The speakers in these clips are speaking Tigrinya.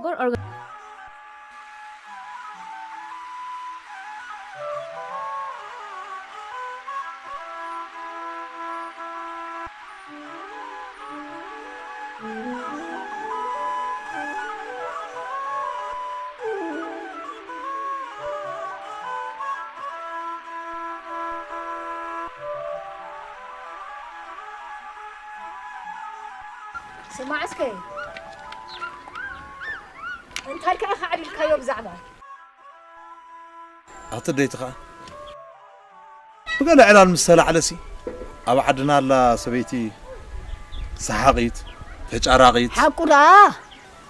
Or organ- ስማዕ እስከ፣ እንታይ ከኣ ከዓዲልካዮ ብዛዕባ ኣቲ ደይትኻ ብገለ ዕላል ምስ ተላዕለሲ፣ ኣብ ዓድና ኣላ ሰበይቲ ሰሓቒት፣ ተጫራቒት። ሓቁ ደኣ፣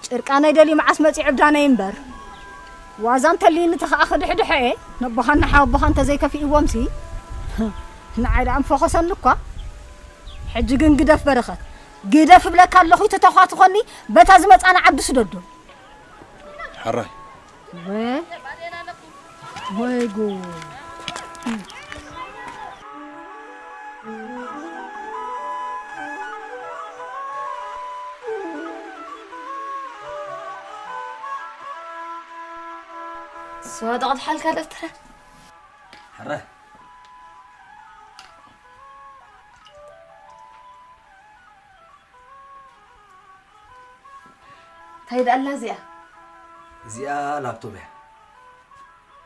ጭርቃነይ ደልዩ መዓስ መጺዑ ዕብዳነይ እምበር። ዋዛ እንተልዩኒ ተኸኣ ክድሕድሖ እየ፣ ነቦኻን ንሓወቦኻ እንተዘይከፊእዎምሲ፣ ንዓይ ደኣ ምፈኾሰኒ እኳ። ሕጂ ግን ግደፍ በረኸት፣ ግደፍ እብለካ ኣለኹ፣ ተተዃትኾኒ በታ ዝመጻና ዓዲ ስደዶ። ሕራይ። ወይ፣ ወይ ጉድ። ስዋ ዶ ክትሓልካ ደብተራ? ሕራይ። እንታይ ደኣ ኣላ እዚኣ? እዚኣ ላፕቶፕ እያ።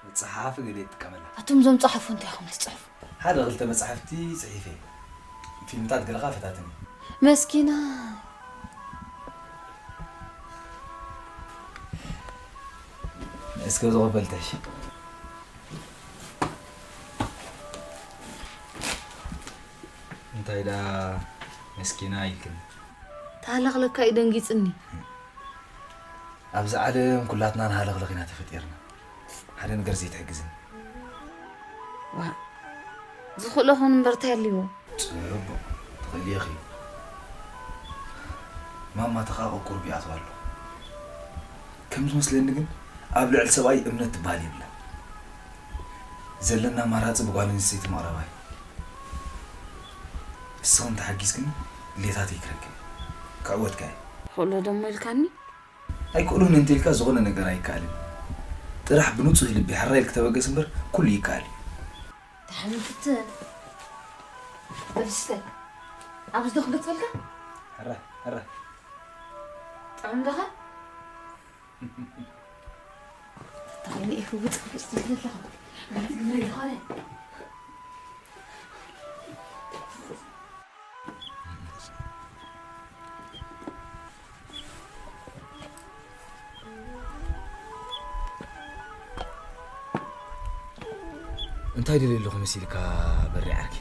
መጽሓፊ ገለ ይጥቀመላ። ኣቱም እዞም ጸሓፉ እንታይ ኢኹም ትጽሕፉ? ሓደ ክልተ መጻሕፍቲ ጽሒፈ። ፊልምታት ገለኻ ፈታትኒ። መስኪና። እስከ ዝቕበል ትሕሽ። እንታይ ደኣ መስኪና ኢልክኒ? ተሃለኽለካ እዩ ደንጊጽኒ። ኣብዚ ዓለም ኩላትና ንሃለኽለኽ ኢና ተፈጢርና። ሓደ ነገር ዘይትሕግዝኒ። ዋ፣ ዝኽእሎ ኹን እምበር እንታይ ኣልዎ? ጽቡቕ፣ ትኽእሊ ኢኺ። ማማ ተኻቐ ቁሩብ ይኣትዋ ኣለኹ። ከም ዝመስለኒ ግን ኣብ ልዕሊ ሰብኣይ እምነት ትበሃል የብላን። ዘለና ኣማራጺ ብጓል ኣንስተይቲ ምቕራባ እዩ። ንስኽን ተሓጊዝክኒ ድሌታተይ ክረክብ ክዕወትካ እየ። ክእሎ ደሞ ኢልካኒ? ኣይክእሎን እንተ ኢልካ ዝኾነ ነገር ኣይከኣልን። ጥራሕ ብንጹህ ልቢ ሕራይ ኢልክ ተበገስ እምበር ኩሉ ይከኣል እዩ። ደሓን ፍትን። በል ስተ። ኣብዚ ዶ ክገትፈልካ? ሕራይ፣ ሕራይ። ጥዑም ዶ ኸ? ተታኺኒ ኢኹ ውጽእ ውጽእ ትብል ኣለኻ። ትግብረ ዝኾነ። እንታይ ደልየ ኣለኹ መሲልካ በሪ ዓርኪ?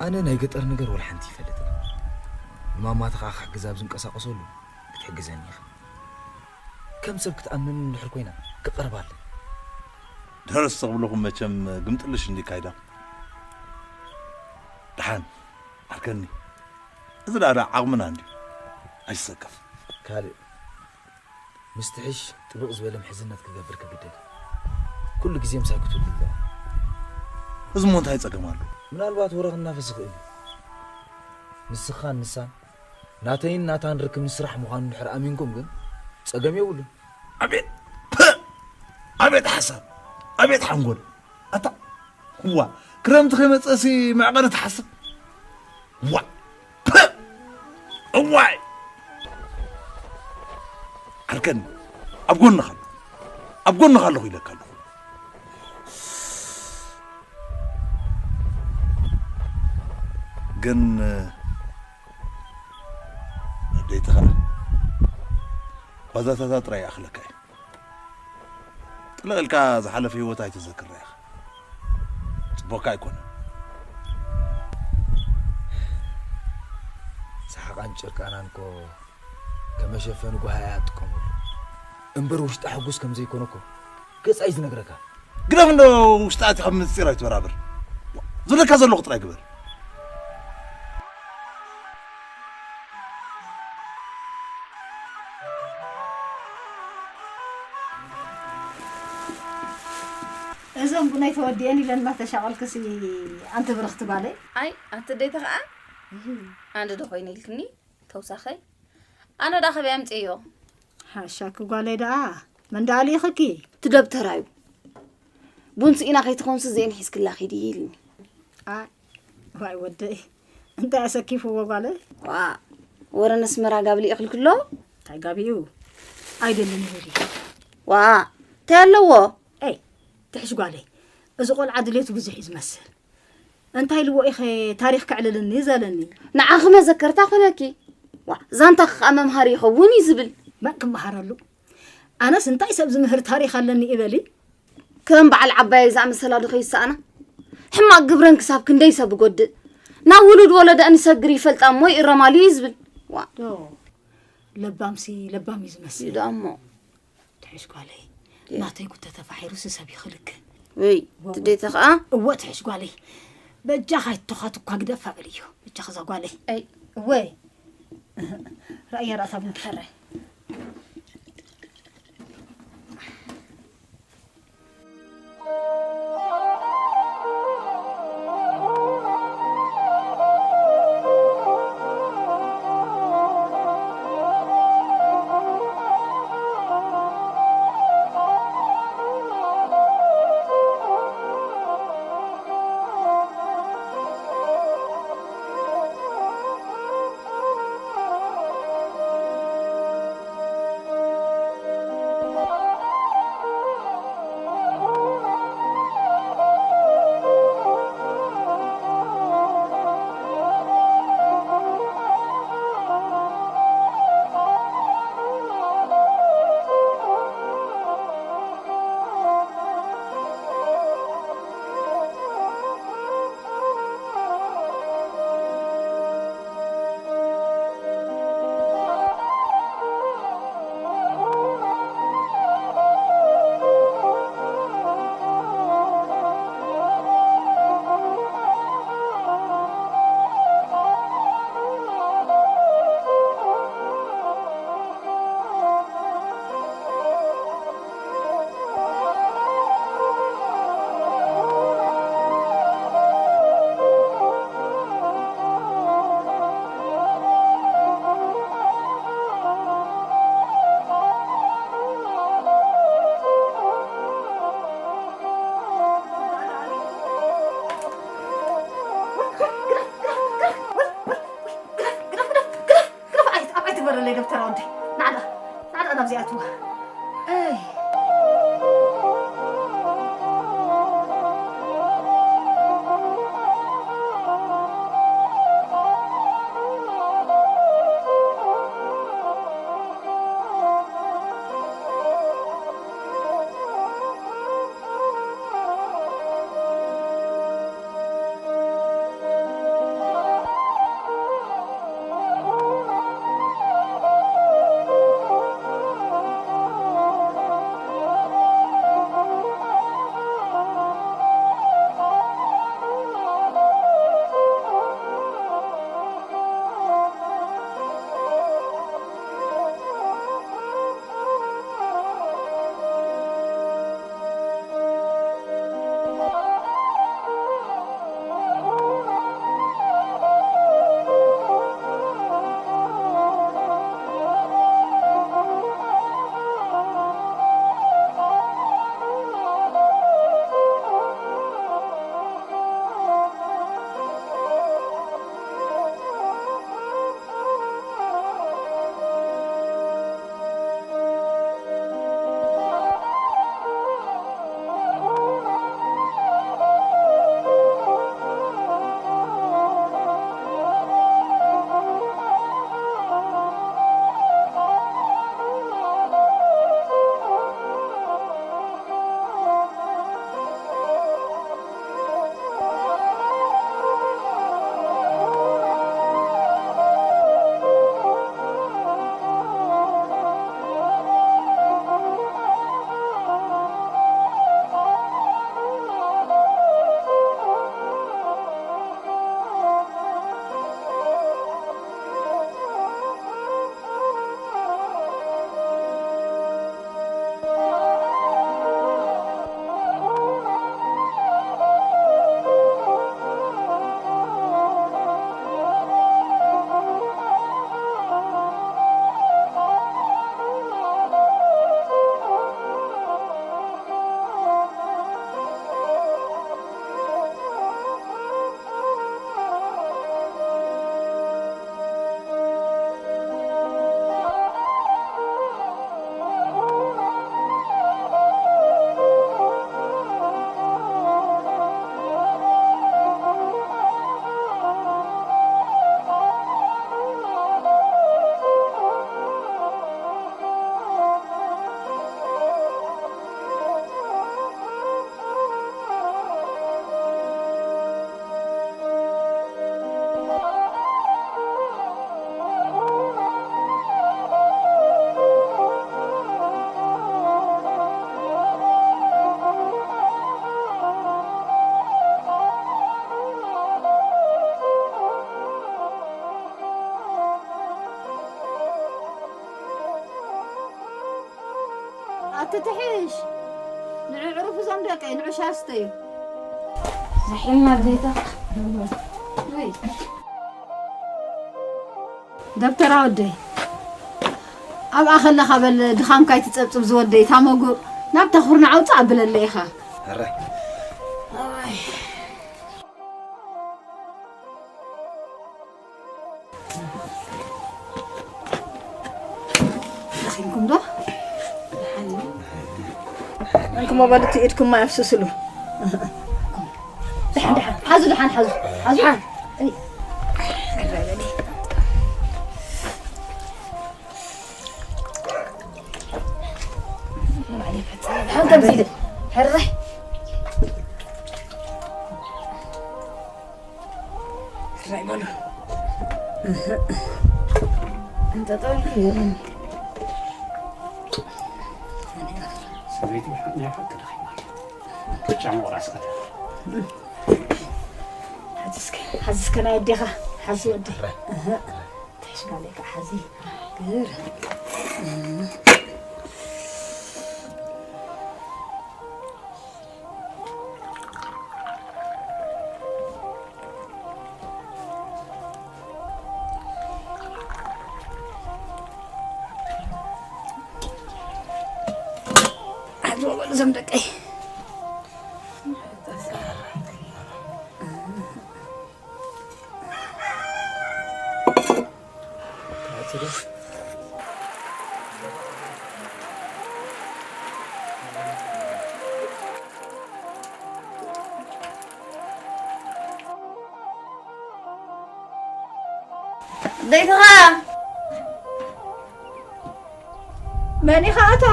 ኣነ ናይ ገጠር ነገር ወላ ሓንቲ ይፈልጥ። ንማማትኻ ክሕግዛ ኣብ ዝንቀሳቐሰሉ ክትሕግዘኒ ኢኻ። ከም ሰብ ክትኣምነኒ እንድሕር ኮይና ክቐርባ ኣለኒ። ደረስ ክብለኹም መቸም ግምጥልሽ እንዲ ካይዳ። ደሓን ዓርከኒ። እዚ ደኣ ደኣ ዓቕምና እንድዩ። ኣይትሰከፍ። ካልእ ምስትሕሽ ጥብቕ ዝበለ ምሕዝነት ክገብር ክግደድ። ኩሉ ግዜ ምሳይ ክትህሉ ኣለዋ። እዚ እሞ እንታይ ጸገም ኣሎ? ምናልባት ወረ ክናፈስ ይኽእል እዩ። ንስኻን ንሳን ናተይን ናታን ርክብ ንስራሕ ምዃኑ እንድሕር ኣሚንኩም ግን ጸገም የብሉን። ኣቤት ፐ! ኣቤት ሓሳብ! ኣቤት ሓንጎል! ኣታ ዋ ክረምቲ ከይመጸሲ መዕቐኒ ትሓስብ? ዋ ፐ! እዋይ! ዓርከኒ ኣብ ጎንኻ ኣለኹ። ኣብ ጎንኻ ኣለኹ ኢለካ ኣለኹ። ግን ኣደይትኻ ዋዛታታ ጥራይ ይኣኽለካ እዩ። ጥልቕ ኢልካ ዝሓለፈ ህይወት ኣይተዘክራ ኢኻ። ጽቡቕካ ኣይኮነን። ሰሓቓን ጭርቃናን እኮ ከም መሸፈኒ ጓሃ እያ ትጥቀመሉ። እምበር ውሽጣ ሕጉስ ከም ዘይኮነ እኮ ገጻ እዩ ዝነግረካ። ግደፍ እንዶ ውሽጣ ኣቲኻ ብምስጢር ኣይትበራብር። ዝብለካ ዘለኹ ጥራይ ግበር። እዞም ቡነይ ተወዲአን ኢለን እናተሻቐልክሲ ኣንቲ ብርኽቲ ጓለይ። ኣይ ኣቲ ደይተ ኸዓ ኣነ ዶ ኮይነ ኢልክኒ ተውሳኸይ ኣነ ዳ ከበይ ኣምፅእዮ። ሓሻኪ ጓለይ ደኣ፣ መን ደኣ ልኢኽኪ? እቲ ደብተራ እዩ። ቡን ስኢና ከይትኾንሲ እዚኤን ሒዝክላ ኺዲ ኢልኒ። ኣይ፣ ዋይ ወደይ፣ እንታይ ኣሰኪፍዎ ጓለይ? ዋ፣ ወረ ነስመራ ጋብ ልኢኽልክሎ? እንታይ ጋብዩ? ኣይደልን ይብል እዩ። ዋ፣ እንታይ ኣለዎ? ኤይ፣ ትሕሽ ጓለይ፣ እዚ ቆልዓ ድሌቱ ብዙሕ እዩ ዝመስል። እንታይ ኢልዎ ኢኸ ታሪኽ ከዕልልኒ ዘለኒ? ንዓኺ መዘከርታ ኮነኪ። ዋ፣ ዛንታኺ ኸኣ መምሃሪ ይኸውን እዩ ዝብል። መን ክመሃረሉ? ኣነስ እንታይ ሰብ ዝምህር ታሪኽ ኣለኒ ይበሊ? ከም በዓል ዓባየይ ዝኣመሰላ ዶ ከይሰኣና? ሕማቕ ግብረን ክሳብ ክንደይ ሰብ ይጎድእ። ናብ ውሉድ ወለደአን ይሰግር ይፈልጣ እሞ ይእረማሉ እዩ ዝብል። ዋ። ዶ፣ ለባምሲ ለባም እዩ ዝመስል። እዩ ደኣ እሞ። ትሕሽ ጓለይ፣ የ። ናተይ ጉድ ተተፋሒሩሲ ሰብ ይኽልክን። ወይ፣ ወ-፣ ትደይተ ኸኣ? እወ፣ ትሕሽ ጓለይ። በጃኻ ይቶኻት እኳ ግደፋ በልዮ። በጃኻ እዛ ጓለይ። ኣይ። እወ። ራእያ ራእታ ብንኪ። ሕራይ። ግደፍ፣ ግደፍ፣ ግደፍ፣ ግደፍ፣ ግደፍ፣ ግደፍ፣ ኣይ-፣ ኣብ ኣይትግበረለይ ደብተራ ወደይ። ናዕዳ፣ ናዕዳ ናብዚ ኣትዋ። ኣይ። ትትሕሽ። ንዑ ዕሩፍ እዞም ደቀይ፣ ንዑ ሻስተዩ። ዝሒልና ጌታ። ወይ። ደብተራ ወደይ። ኣብኣ ከለኻ በል ድኻምካ ኣይትጸብጽብ ዝወደይ፣ እታ መጉእ ናብታ ኩርናዕ ኣውጽእ ኣብለለ ኢኻ። ሕራይ። ኣይ። ደኺምኩም ዶ? እንኩሞ በሉ እቲ ኢድኩም ማይ ኣፍስስሉ። ደሓን፣ ደሓን። ሓዙ፣ ደሓን፣ ሓዙ። ሓዙ። እይ። ደሓን ከምዚ ኢለ። ሕራይ። ራይ በሉ። እንጠጠው ኢልኩም። ሰበይቲ ብሓ-፣ ናይ ሓቂ ደኺማ ኣላ። ጫማ ቆራስ ኣታ። ሓዝስከ፣ ሓዝስከ ናይ ኣዴኻ፣ ሓዝ ወዲ። ራይ። እህ። ተሽካለይ ከዓ ሓዚ። ግር። ኣድሮ በሉ እዞም ደቀይ። ደይትኻ መን ኢኻ ኣቶ?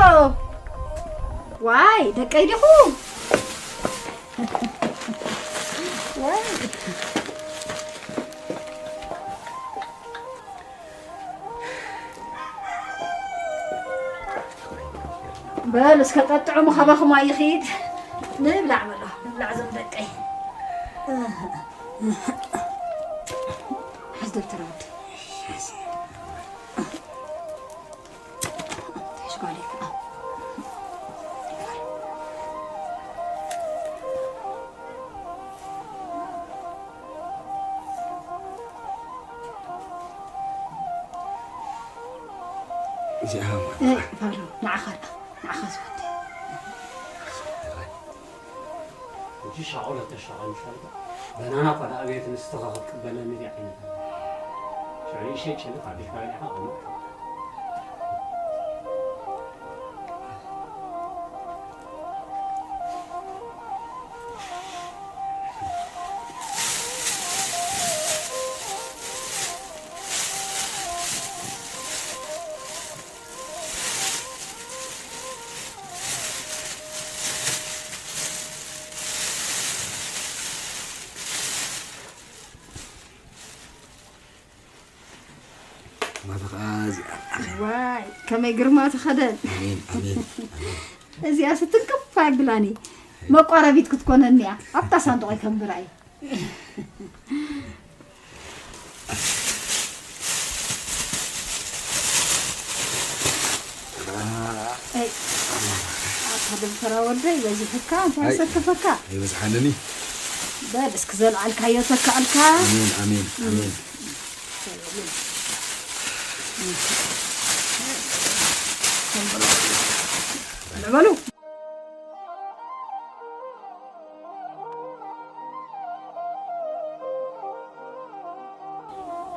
ዋይ፣ ደቀይ ዲኹ? ዋይ። በል፣ እስከ ጠጥዑ፣ ምኸባኹም ኣይኺድ። ንብላዕ በሎ፣ ንብላዕ ዞም ደቀይ። ሓዝ ደብተራ ወዲ። ሓዝ። ትሕሽ ጓለይ ከዓ። እዚኣ እ፣ ፋሮ፣ ንዓኻ፣ ንዓኻ ዝወደይ። ሕጂ ሻቕሎ ተሻቐል ምሻልካ፣ በናና እኳ ደኣ ቤት ንስተኻ ክትቅበለኒ ድያ ዓይነት ኣላ። ሽዑ ንእሽተይ ጭልፍ ኣቢልካ በሊዕካ ኣቐመጥካ። ማታ ኸዓ እዚኣ። ዋይ፣ ከመይ ግርማ ተኸደን። ኣሜን፣ ኣሜን፣ ኣሜን። እዚኣ ስትንክፍ ኣይብላኒ። መቋረቢት ክትኮነኒ እያ። ኣብታ ሳንዱቕ ኣይከንብራ እየ። ኣይ፣ ኣታ ደብተራ ወደይ በዚሕካ፣ እንታይ ኣይ፣ ኣሰከፈካ? ኣይበዝሓንኒ። በል፣ እስኪ ዘልዓልካዮ ተካኣልካ። ኣሜን፣ ኣሜን፣ ኣሜን። በሉ።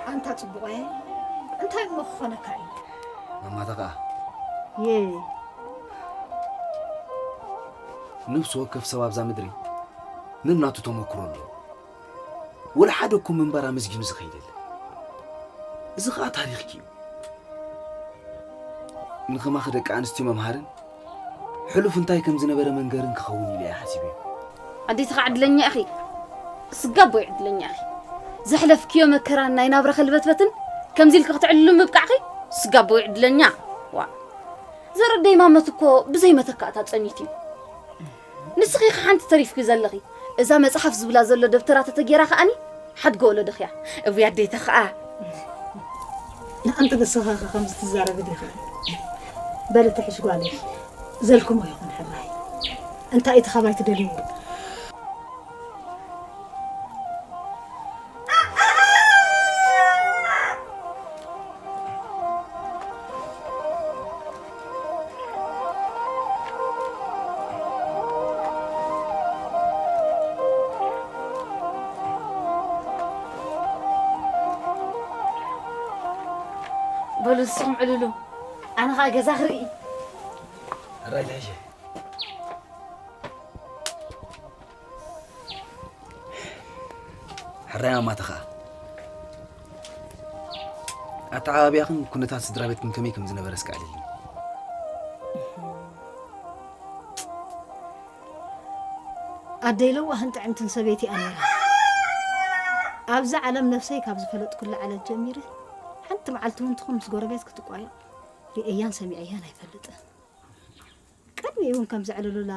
ኣንታ ጽቡቐ፣ እንታይ እሞ ክኾነካ እዩ? ማማታ ከኣ? የ። ነፍሲ ወከፍ ሰብ ኣብዛ ምድሪ ነናቱ ተመክሮ ኣለዎ። ወላ ሓደ እኮ ምንባር ኣመስጊኑ ዝኸይድ የለን። እዚ ኸኣ ታሪኽኪ እዩ። ንኸማኺ ደቂ ኣንስትዮ መምሃርን ሕሉፍ እንታይ ከም ዝነበረ መንገርን ክኸውን ኢለ እየ ሓሲበዮ። ኣዴትኻ ዕድለኛ ኢኺ። ስጋቦይ ዕድለኛ ኢኺ። ዘሕለፍክዮ መከራን ናይ ናብራ ከልበትበትን ከምዚ ኢልኪ ክተዕልሉ ምብቃዕኺ ስጋቦይ ዕድለኛ። ዋ። ዘረደይ ማመት እኮ ብዘይ መተካእታ ጸኒቱ እዩ። ንስኺ ኢኺ ሓንቲ ተሪፍኪ ዘለኺ። እዛ መጽሓፍ ዝብላ ዘሎ ደብተራ ተተጌራ ከኣኒ ሓድገ ወለዶኽያ። እውይ ኣዴታ ኸኣ። ንኣንቲ ንስኻ ኸ ከምዚ ትዛረቢ ዲኻ? በሊ ትሕሽ ጓለይ። ዘልኩሞ ይኹን ሕራይ። እንታይ እቲ ካባይ ትደልይዎ? በሉ ንስኹም ዕልሉ፣ ኣነ ኸኣ ገዛ ክርኢ። ሕራይ ትሕሸ። ሕራይ ማማተ ኸኣ። ኣተዓባብያኽን ኩነታት ስድራ ቤትክን ከመይ ከም ዝነበረ እስከ ኣዕልልኒ። ኣደይ ለዋህን ጥዕምትን ሰበይቲ እያ ነይራ። ኣብዛ ዓለም ነፍሰይ ካብ ዝፈለጥኩላ ዕለት ጀሚረ ሓንቲ መዓልቲ እውን ትኹን ምስ ጎረቤት ክትቋየቕ ርእየያን ሰሚዐያን ኣይፈልጥን። ቅድሚኡ እውን ከም ዘዕልሉላ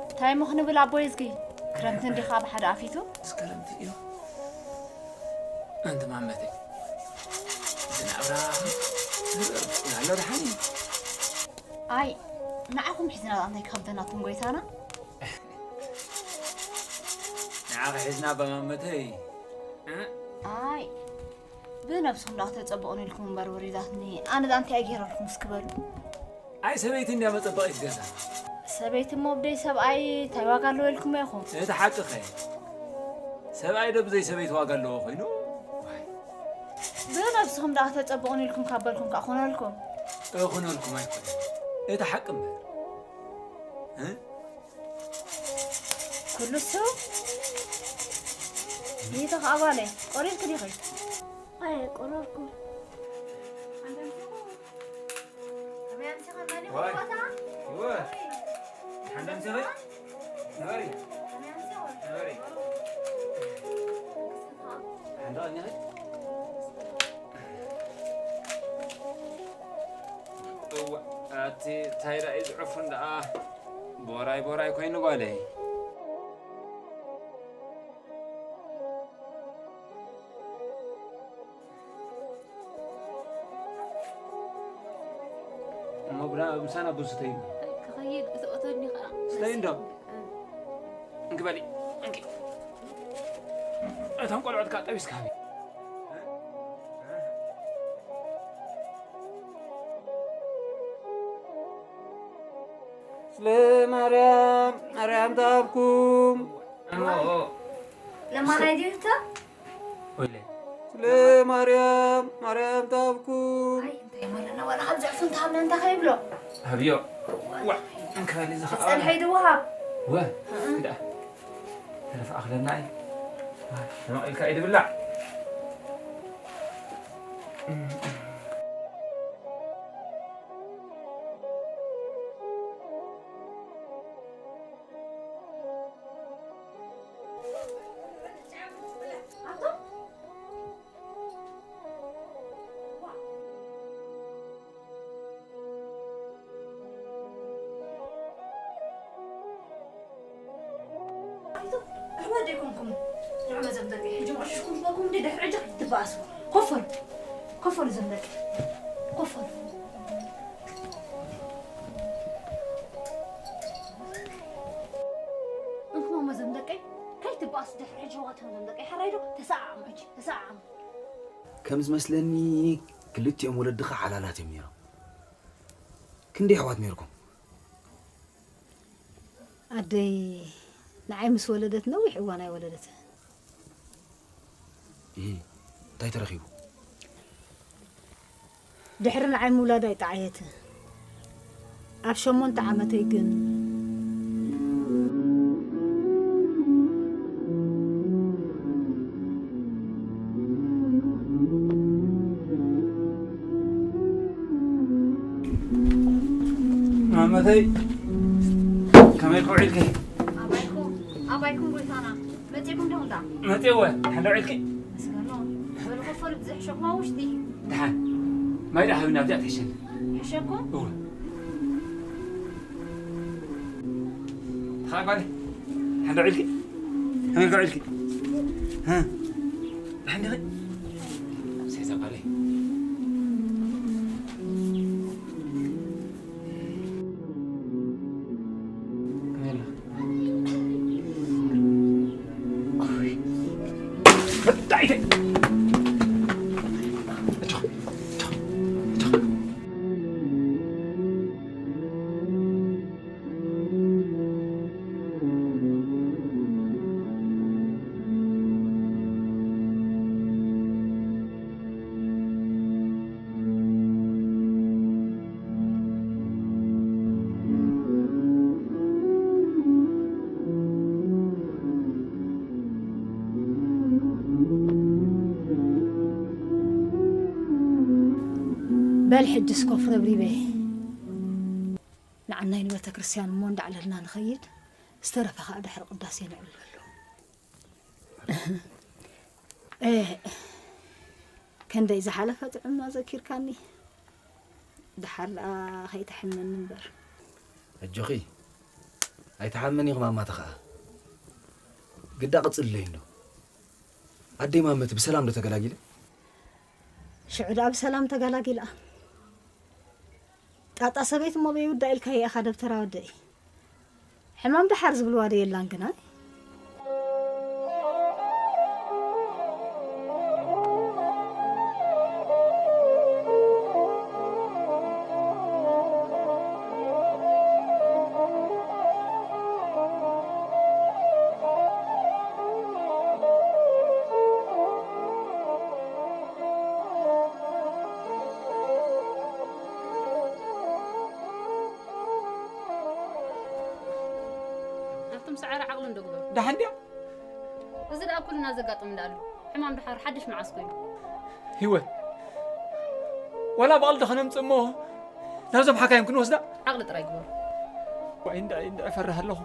እንታይ እሞ ክንብል ኣቦይ፣ እዝጊ ክረምቲ እንዲኻ ብሓደ ኣፊቱ? ምስ ክረምቲ እዩ። ኣንቲ ማመተይ፣ እቲ ናብራ ኣሎ ደሓን እዩ። ኣይ፣ ንዓኹም ሒዝና እንታይ ክኸብደናኩም ጎይታና? ንዓኺ ሒዝና ኣባ ማመተይ። እ? ኣይ፣ ብነብስኹም ደኣ ተጸብቑኒ ኢልኩም እምበር ወሪዳትኒ። ኣነ ደኣ እንታይ ገይረልኩም እስኪ በሉ? ኣይ ሰበይቲ እንድያ መጸበቒት ገዛ። ሰበይቲ እሞ ብደይ ሰብኣይ እንታይ ዋጋ ኣለዎ ኢልኩም ኢኹም? እቲ ሓቅኸ? ሰብኣይ ዶ ብዘይ ሰበይቲ ዋጋ ኣለዎ ኮይኑ? ዋይ። ብነብስኹም ደኣ ተጸብቑኒ ኢልኩም ካብ በልኩም ከኣ ኩነልኩም። እኹነልኩም ኣይኮነን። እቲ ሓቂ እምበር። እ? ኩሉ እሱ? ይተኽ ኣባለይ፣ ቆሪርክ ዲኺ? ኣይ፣ ቆረርኩ። ከመይ ኣምሲኻ? መን እዩ ዋይ። ቦታ? ይወ። ሓንዳ ኣምሲኺ? ነበሪ። ነበሪ። ሓንዳ ኣኛኺ? እዋ፣ ኣቲ ታይ ደኣ እዩ ዝዕፉን ደኣ? ቦራይ፣ ቦራይ ኮይኑ ጓለይ። እሞ ብዳ-፣ ምሳና ቡን ስተይ እንዶ። ክኸይድ ክትእቶኒ ኸዓ። ስተይ እንዶ። እ። እንኪ በሊ፣ እንኪ። እቶም ቆልዑት ከዓ ጠቢስካ ሃቢ። ስለ ማርያም፣ ማርያም ታብኩም። እሞ። ለማናይ ድዩ እታ? ወይለ። ስለ ማርያም፣ ማርያም ታብኩም። ኣይ፣ እንታይ ማለት ነው? ዋላ ካብ ዘዕፉ እንተሃብና እንታይ ከይብሎ? ሃብዮ። ዋ፣ እንከባሊ ዝኸኣ። ጸንሐ ይድወሃብ። ወ፣ እህ። ክዳ። ተረፍ ኣኽለና እይ። ዋ፣ ተመቒልካ እይ ድብላዕ። ኣሕዋት ደይኮንኩም? ንዑ መዘም ደቂ ሕጂ መቐሽሽኩም ዝበልኩም እንዲ ድሕሪ ሕጂ ክትበኣሱ። ኮፈሉ። ኮፈሉ ዘም ደቂ። ኮፈሉ። እንክሞ መዘም ደቂ ከይትበኣሱ ድሕሪ ሕጂ ዋቶም ዘም ደቂ። ሓራይ ዶ? ተሰዓዓሙ ሕጂ። ተሰዓዓሙ። ከም ዝመስለኒ ክልቲኦም ወለድኻ ሓላላት እዮም ነይሮም። ክንደይ ኣሕዋት ነይርኩም? ኣደይ ንዓይ ምስ ወለደት ነዊሕ እዋን ኣይወለደትን። እህ፣ እንታይ ተረኺቡ? ድሕሪ ንዓይ ምውላዳ ኣይጠዓየትን። ኣብ ሸሞንተ ዓመተይ ግን ማመተይ፣ ከመይ ክውዒልኪ? ኣባይኩም፣ ኣባይኩም ጎይታና፣ መጺእኩም ዲኹም ደኣ? መጺእወ፣ ሓንዳ ውዒልኪ? መስገኖ፣ በሉ ኮፈሉ ብዝሕ ሸክማ ውሽጢ። ደሓን፣ ማይ ደኣ ሃብና ኣብዚኣ ትሕሸኒ። ሸኮ? እወ። ተኻባለ። ሓንዳ ዒልኪ? ሓንዳ ዒልኪ? ሃ? ሓንዳ ዒልኪ? ሴዛ ባለ። ከመይ ኣላ? በል ሕጅስ ኮፍ ረብሪበ ንዓናይ ንቤተ ክርስቲያን እሞ እንዳዕለልና ንኸይድ፣ ዝተረፈ ኸኣ ድሕሪ ቅዳሴ ንዕለሉ። እ፣ ክንደይ ዝሓለፈ ጥዕምና ዘኪርካኒ። ደሓር ደኣ ከይትሕመኒ እምበር። ኣጆኺ፣ ኣይትሓመኒ ኢኺ ማማ ተኸኣ። ግዳ ቅጽልለይ እንዶ። ኣደይ ማመት ብሰላም ዶ ተገላጊለ? ሽዑ ደኣ ብሰላም ተገላጊላ። ጣጣ ሰበይቲ እሞ በይውዳ ኢልካዮ ኢኻ ደብተራ ወደይ። ሕማም ደሓር ዝብልዋ ዶ የላን ግናይ? ኣብቶም ሰዓረ ዓቕሊ እንዶ ግበሩ። ደሓን ድያ? እዚ ደኣ ኩልና ዘጋጥም እንዳኣሉ። ሕማም ደሓር ሓድሽ መዓስ ኮይኑ? ህይወት፣ ዋላ ብቐልዲ ከነምጽእ እሞ ናብዞም ሓካይም ክንወስዳ? ዓቕሊ ጥራይ ግበሩ። ዋይ፣ እንድዒ፣ እንድዒ፣ እፈርህ ኣለኹ።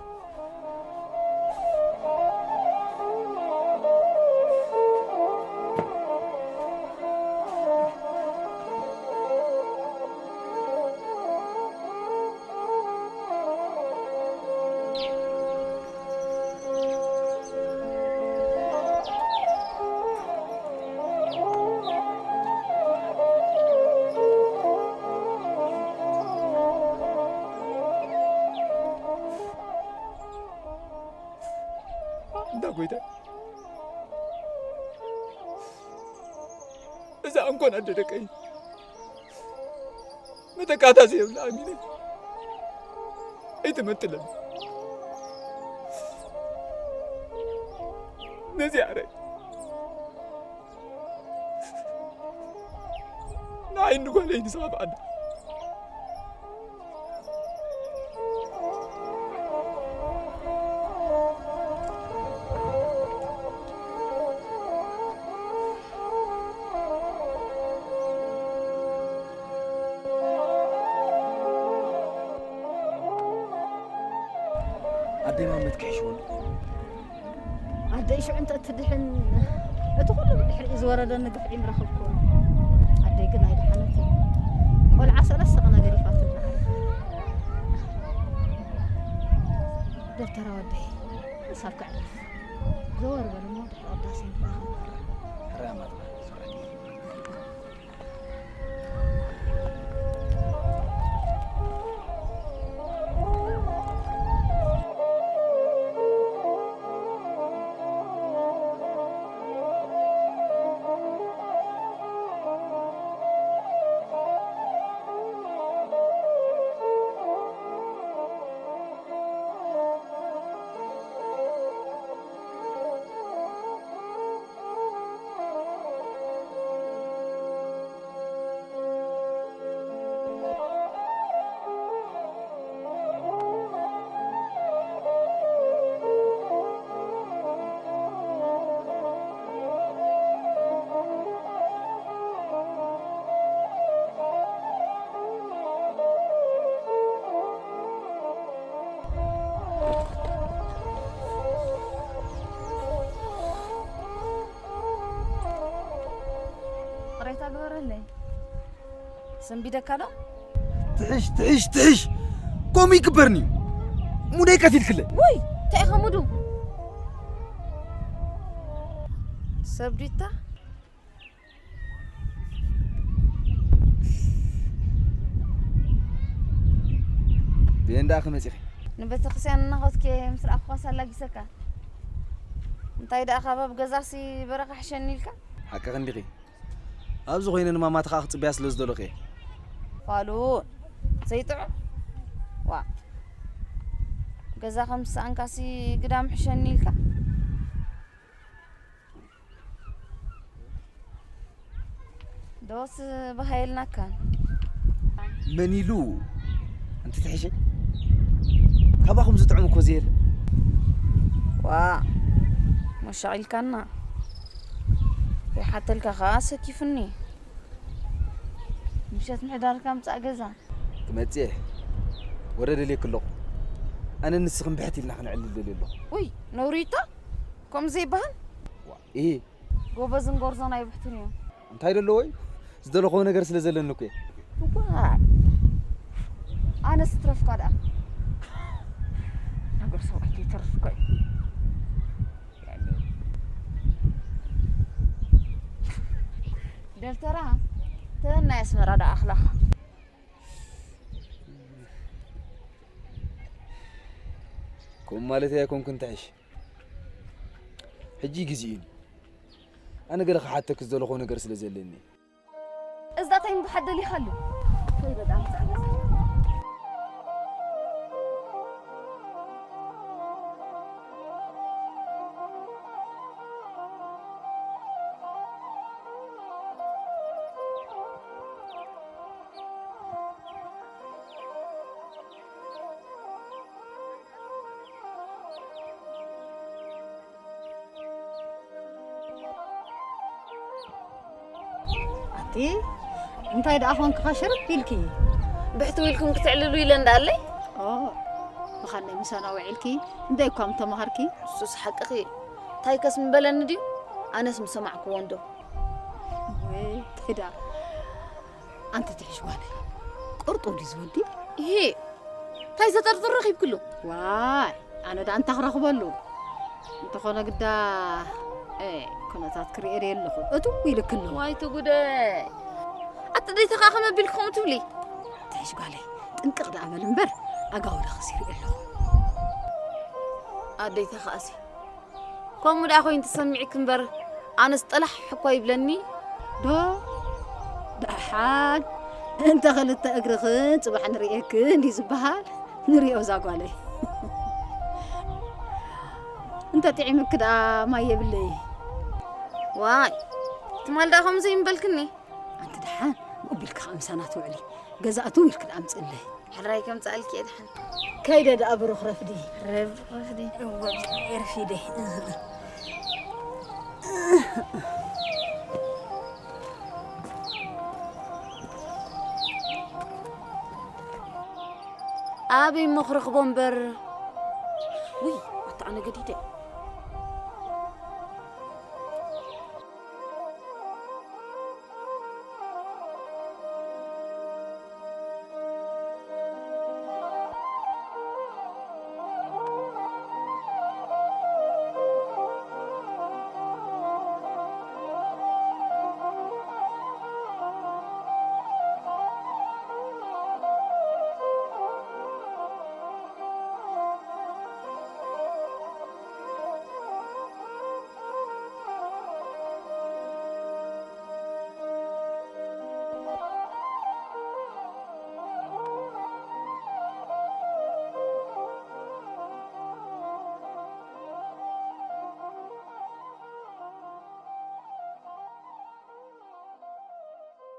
እንዳ ጎይታ፣ እዛ እንኮን ኣደ ደቀይ መተካእታ ዘየብላ ኣሚነ ኣይትመጥለን። ነዚ ኣረ ንዓይ ንጓለይ ንስኻ ብዓዳ። ኣደይ ማመት ክሕሽወሉ። ኣደይ ሽዑ እንተ እትድሕን፣ እቲ ኩሉ ብድሕሪኡ ዝወረደኒ ግፍዒ ምረኸብኩዎ። ኣደይ ግን ኣይደሓነትን። ቆልዓ ሰለስተ ቀነ ገዲፋትልና። ደብተራ ወደይ፣ ንሳብ ከዕርፍ። ዘወር በል እሞ ድሕሪ ቅዳሴ ንራኸብ። ሕራይ ኣማትባ፣ ስራይ። ቅሬታ ግበረለይ። ሰንቢደካ ዶ? ትሕሽ ትሕሽ ትሕሽ። ከምኡ ይግበርኒ። ሙደይ ቀቲልክለ። ውይ እንታይ ኢኻ ሙዱ? ሰብ ዲታ? ብኤንዳ ክመፂኺ? ንቤተክርስትያን እናኸድኩ ምስ ረኣኹኻስ ኣላጊሰካ። እንታይ ደኣ ካብ ኣብ ገዛሲ በረኻ ሕሸኒ ኢልካ? ሓቅኺ እንዲኺ። ኣብዚ ኮይነ ንማማቲ ከዓ ክፅበያ ስለ ዝደለኹ እየ። ፋሉ ዘይጥዑም ዋ ገዛ ከም ዝሰኣንካሲ ግዳም ሕሸኒ ኢልካ ዶስ በሃየልናካ መን ኢሉ? ኣንቲ ትሕሸ? ካባኹም ዝጥዕም እኮ ዘየለ። ዋ መሻቒልካና ይሓተልካ ከዓ ሰኪፉኒ ምሸት ምሕዳርካ ምፃእ ገዛ ክመፅእ እየ። ወረ ደልየኪ ኣለኹ። ኣነ ንስኽን ብሕት ኢልና ክንዕልል ደልየ ኣለኹ። ውይ ነውሪ እታ ከምኡ ዘይበሃል ዋ፣ እሂ። ጎበዝን ጎርዞን ኣይብሕቱን እዮም። እንታይ ደለዎ እዩ? ዝደለኹዎ ነገር ስለ ዘለኒ እኮ እየ። እዋይ ኣነስ ትረፍካ ደኣ ነገር ሰብኣይከ ይተርፍካ እዩ። ደልተራ ተን ናይ ኣስመራ ደኣ ኣኽላኻ ከምኡ ማለት ኣይኮንኩን ትሕሽ። ሕጂ ግዜኡ እዩ። ኣነ ገለ ክሓተኪ ዝደለኹዎ ነገር ስለ ዘለኒ። እዛ ታይ ምብሓት ደሊኻሉ? ኣቲ እንታይ ደኣ ኾንክኻ ሽርብ ኢልኪ? ብሕትው ኢልኩም ክትዕልሉ ኢለ እንዳኣለይ። ኦ ብኻነይ ምሳና ውዒልኪ እንታይ እኳ ምተማሃርኪ? እሱስ ሓቅኺ። ታይ ከስ ምበለኒ ድዩ? ኣነስ ምሰማዕክዎ እንዶ። ወይ እንታይ ደኣ ኣንቲ ትሕሽ ጓለይ ቅርጡ ድዩ ዝወዲ? ይሄ እንታይ ዘጠርጥር ረኺብክሉ? ዋይ ኣነ ደኣ እንታይ ክረኽበሉ እንተኾነ ግዳ ኩነታት ክርእየ ደ ኣለኹ እትው ኢልክሉ። ዋይ ትጉደይ ኣቲ ደይታ ከዓ ከመ ቢልኪ ከምኡ ትብሊ? ትሕሽ ጓለይ ጥንቅቕ ደኣ በል እምበር ኣጋውዳ ክሲር ኣለኹ። ኣደይታ ከኣሲ ከምኡ ደኣ ኮይኑ ተሰሚዕኪ እምበር ኣነስ ጠላሕ እኳ ይብለኒ። ዶ ደሓን እንተ ክልተ እግርኽን ፅባሕ ንርእየክን እንዲ ዝበሃል ንሪኦ እዛ ጓለይ እንተ ጥዒምኪ ደኣ ማይ የብለይ። ዋይ ትማል ደኣ ከምኡ ዘይምበልክኒ። ኣንቲ ደሓን ብኡ ቢልኪ ከዓ ምሳና ትውዕሊ ገዛ እትው ኢልኪ ደኣ ኣምፅእለይ። ሕራይ ከምፅኣልኪ እየ ደሓን። ከይደ ደኣ ብሩኽ ረፍዲ። ረብ ረፍዲ። እወ ብጣዕሚ ረፊደ። ኣበይ እሞ ክረኽቦ እምበር። ውይ ኣታ ኣነ ገዲደ።